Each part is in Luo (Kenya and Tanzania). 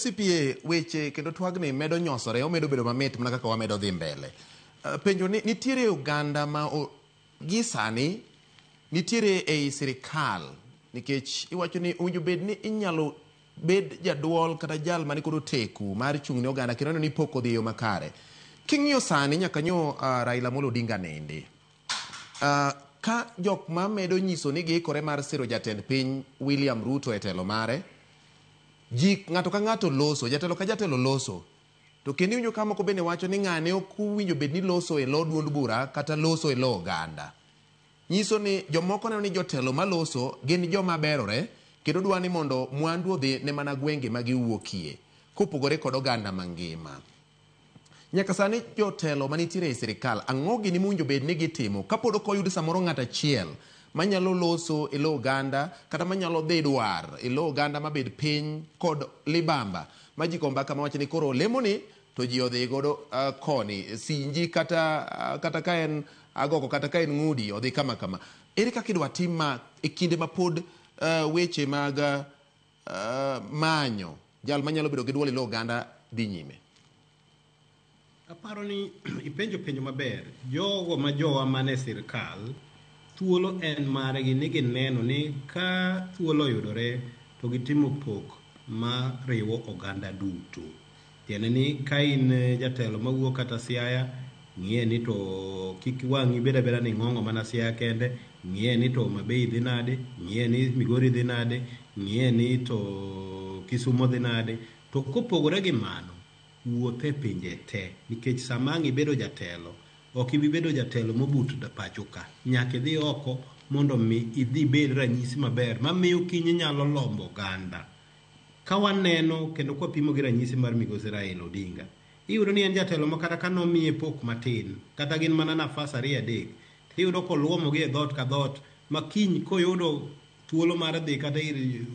CPA weche kendo twagni medo nyosore, omedo bedo mamit mana kaka wamedo dhi mbele. Penjo ni nitiere oganda ma gi sani nitiere ei sirikal nikech iwacho ni owinjo bed ni inyalo bed jaduol kata jal mani kod oteku mar chung' ne oganda kendo neno ni pok odhi e yo makare. King'iyo sani nyaka nyo Raila Amolo Odinga nindi. Ka jok ma medo nyiso ni giikore mar siro jatend piny William Ruto e telo mare, ji ng'ato ka ng'ato loso, jatelo ka jatelo loso. To kendo iwinjo ka moko bende wacho ni ng'ane ok owinjo bed ni loso e lo duond bura kata loso e lo oganda. Nyiso ni jomoko neno ni jotelo maloso gin joma berore kendo dwa ni mondo mwandu odhi ne mana gwenge ma giwuokie kopogore kod oganda mangima. Nyaka sani jotelo manitiere e sirikal ang'o gini mowinjo bed ni gitimo kapod ok oyud samoro ng'ato achiel manyalo loso e lo oganda kata manyalo dhi dwar e lo oganda mabed piny kod libamba ma ji go mbaka mawacho ni koro lemoni to ji odhi godo koni Sinji kata ka en Agoko kata ka en Ng'udi odhi kama kama. Ere kaka idwa tim ma e kinde ma pod weche mag manyo jal manyalo bedo gi duol e lo oganda dhi nyime? Aparo ni ipenjo penjo maber. Jogo ma jowa mane sirkal, thuolo en margi ni gineno ni ka thuolo oyudore to gitimo pok ma riwo oganda duto. Tiende ni ka in jatelo mawuok kata Siaya, ng'iye ni to kik wang'i bed abeda ni ng'ong'o mana Siaya kende, ng'iye ni to Homa Bay dhi nade, ng'iye ni Migori dhi nade, ng'iye ni to Kisumo dhi nade. To kopogore gi mano, wuoth e pinje te nikech sama ang' ibedo jatelo ok ibi bedo jatelo mobut pacho ka. Nyaka idhi oko mondo mi idhi ibed ranyisi maber mamiyo kiny inyalo lombo oganda. Ka waneno kendo kwapimo gi ranyisi mar Migosi Raila Odinga, iyudo ni en jatelo ma kata ka nomiye pok matin, kata gin mana nafas ariyo adek, tiyudo koluomogi e dhoot ka dhoot ma kiny koyudo thuolo mar dhi kata ir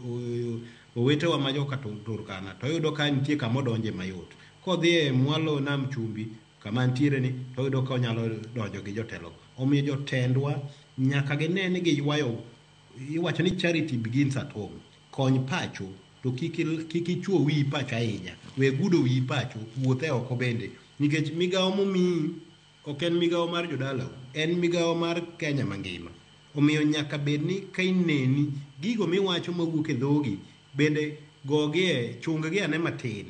owetewa ma joka Turkana to oyudo ka nitie kama odonje mayot. Kodhi e mwalo nam chumbi kama ntiere ni to oyudo ka onyalo donjo gi jotelo. Omiyo jotendwa nyaka gine ni giywayo, iwacho ni charity begins at home. Kony pacho to kik ichuo wiyi pacho ahinya. We gudo wiyi pacho, wuoth e oko bende. Nikech migawo momiyi ok en migawo mar jodalau, en migawo mar Kenya mangima. Omiyo nyaka bed ni ka ineni, gigo miwacho mawuok e dhogi bende gogie, chung gi ane matin.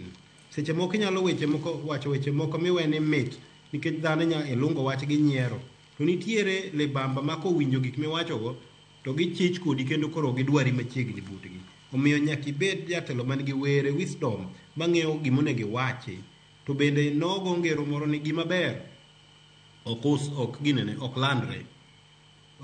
Seche moko inyalo weche moko, wacho weche moko miwe ni mit nikech dhano ilungo wach gi nyiero. To nitiere libamba ma kowinjo gik miwachogo to gichich kodi kendo koro gidwari machiegni butgi. Omiyo nyaka ibed jatelo man gi were, wisdom, mang'eyo gima onego iwachi. To bende nogo ngero moro ni gima ber ok us, ok ginene, ok landre.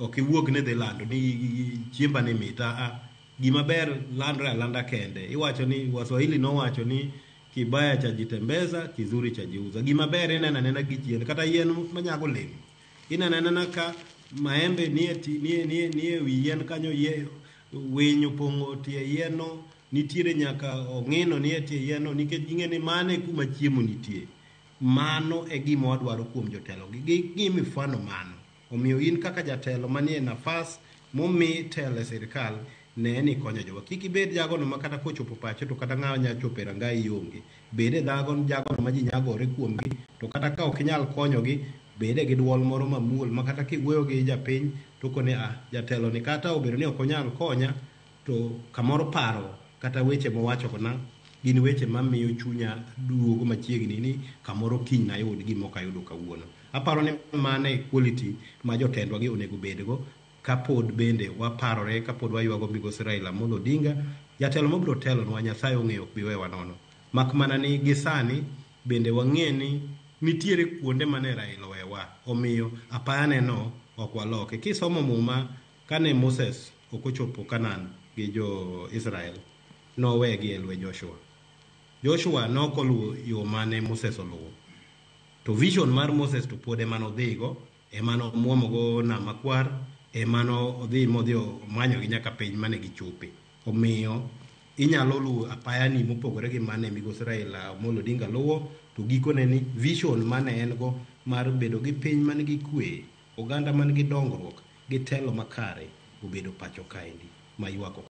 Ok iwuog ni dhi lando ni chiemba ni mit. A gima ber landre alanda kende. Iwacho ni Waswahili nowacho ni kibaya cha jitembeza, kizuri cha jiuza. Gima ber ineno anena gi chien, kata yien manyago olemo. Ineno anena ka maembe nie wi yien kanyo, winy opong'o tie yien no, nitiere nyaka ong'ino nie tie yien no, nikech ging'e ni mano e kuma chiemo nitie. Mano e gima wadwaro kuom jotelo gi. Gi mifano mano. Omiyo in kaka jatelo manie nafas momi telo e sirkal, ne ni ikonyo jowa. Kik ibed jagono ma kata kochopo pacho to kata ng'ama nyalo chopo e rangayi onge. Bed e jagono ma ji nyagore kuomgi, to kata ka ok inyal konyogi, bede gi duol moro mamuol ma kata kiwuoyo gi japiny to kone a jatelo ni kata obedo ni ok onyal konya to kamoro paro kata weche mowacho kona gin weche mamiyo chunya duogo machiegni ni kamoro kiny nayud gima ok ayudo kawuono. Aparo ni mano e quality ma jotendwa gi onego bedgo kapod bende waparore, kapod waywago Migosi Raila Amolo Odinga, jatelo mabiro telonwa Nyasaye ong'eyo ok bi wewa nono. Mak mana ni gi sani bende wang'e ni nitiere kuonde mane Raila owewa, omiyo apayane no ok waloke. Kisomo Muma, kane Moses ok ochopo Canaan gi jo Israel, nowegi e lwet Joshua. Joshua nok oluwo yo mane Moses oluwo. To vision mar Moses to pod ema nodhigo, ema nomuomogo Nam Makwar, ema nodhi modhi omanyogi nyaka piny mane gichope. Omiyo inyalo luwo apayani mopogore gi mane Migosi Raila Amolo Odinga luwo, to gikone ni vision mane en go mar bedo gi piny man gi kwe, oganda man gi dongruok, gi telo makare obedo pacho kaendi ma ywak ok.